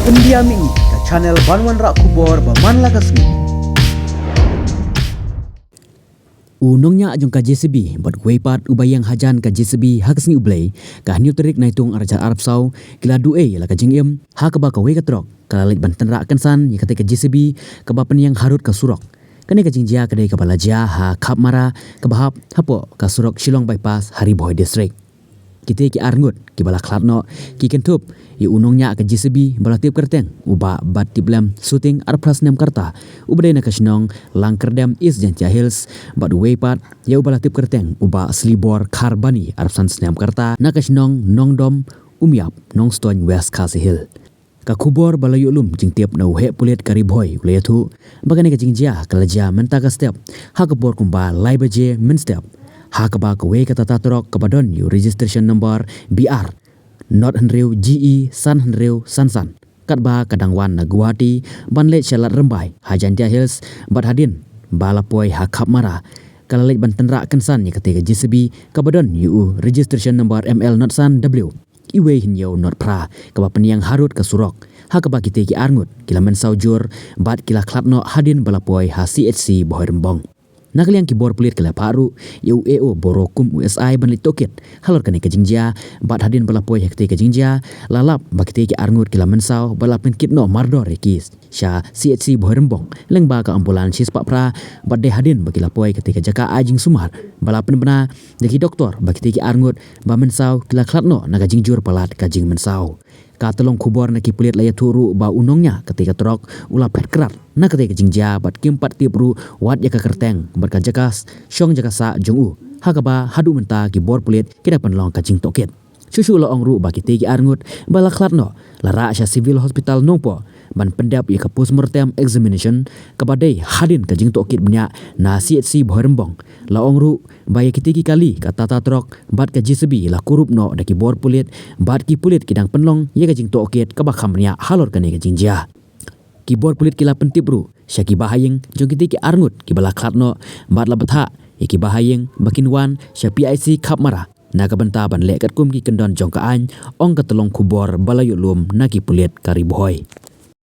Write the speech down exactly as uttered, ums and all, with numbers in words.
India Mini, ka channel ban wanrah khubor ba man la ka sngi. U nongñiah jong ka J C B bad uwei pat uba ïeng hajan ka J C B ha ka sngi U Blei, ka hynñiew tarik Naitung arhajar arphew saw, ki la duh ei ïa la ka jingim ha kaba kawei ka trok ka la leit ban tynrah kynsan ïa katei ka J C B kaba pynïeng harud ka surok. Kane ka jingjia ka dei kaba la jia ha Khapmara kaba hap hapoh ka surok Shillong Bypass ha Ri Bhoi District. Kitei ki arngut kiba la khlad noh ki kynthup ïa u nongñiah ka J C B ba la tip kyrteng u Bah Battiplem Suting, arphew phra snem ka rta, uba dei na ka shnong Langkyrdem, East Jaintia Hills, bad uwei pat ïa uba la tip kyrteng u Bah Slibor Kharbani, arphew san snem ka rta, na ka shnong Nongdom Umiap, Nongstoiñ, West Khasi Hills. Ka khubor ba la ïoh lum jingtip na u heh pulit ka Ri Bhoi u la ïathuh ba kane ka jingjia ka la jia mynta ka step ha ka por kumba lai baje mynstep, ha kaba kawei ka Tata trok kaba don ïa u registration number B R not hynriew G E san hynriew san san, katba ka dang wan na Guwahati ban leit sha Lad Rymbai ha Jaintia Hills, bad hadien ba la poi ha Khapmara ka la leit ban tynrah kynsan ïa katei ka J C B kaba don ïa u registration number M L not san W iwei hynñiew not phra, kaba pynïeng harud ka surok, ha kaba kitei ki arngut ki la mynsaw jur bad ki la khlad noh hadien ba la poi ha C H C Bhoirymbong. Na ka liang ki bor pulit ki la phah ruh ïa u A O bor kum u S I ban leit tohkit halor kane ka jingjia, bad hadien ba la poi ha katei ka jingjia la lap ba kitei ki arngut ki la mynsaw bad la pynkit noh mardor ïa ki sha C H C Bhoirymbong lyngba ka ambulance shispah phra, bad dei hadien ba ki la poi katei ka jaka ai jingsumar ba la pynbna da ki doktor ba kitei ki arngut ba mynsaw ki la khlad noh na ka jingjur palat ka jingmynsaw. Ka tyllong khubor na ki pulit la ïathuh ruh ba u nongñiah katei ka trok u la phet krad na katei ka jingjia bad kim pat tip ruh wat ïa ka kyrteng bad ka jaka shong jaka sah jong u, ha kaba haduh mynta ki bor pulit ki da pynlong ka jingtohkit. Shuh shuh la ong ruh ba kitei ki arngut ba la khlad noh la rah sha Civil Hospital Nongpoh ban pyndep ïa ka postmortem examination, kaba dei hadien ka jingtohkit bniah na C H C Bhoirymbong. La ong ruh ba ïa kitei ki kali, ka Tata trok bad ka J C B, la kurup noh da ki bor pulit, bad ki pulit ki dang pynlong ïa ka jingtohkit kaba kham bniah halor kane ka jingjia. Ki bor pulit ki la pyntip ruh sha ki bahaïing jong kitei ki arngut kiba la khlad noh bad la bthah ïa ki bahaïing ba kin wan sha P I C Khapmara na ka bynta ban leh katkum ki kyndon jong ka aiñ, ong ka tyllong khubor ba la ïoh lum na ki pulit ka Ri Bhoi.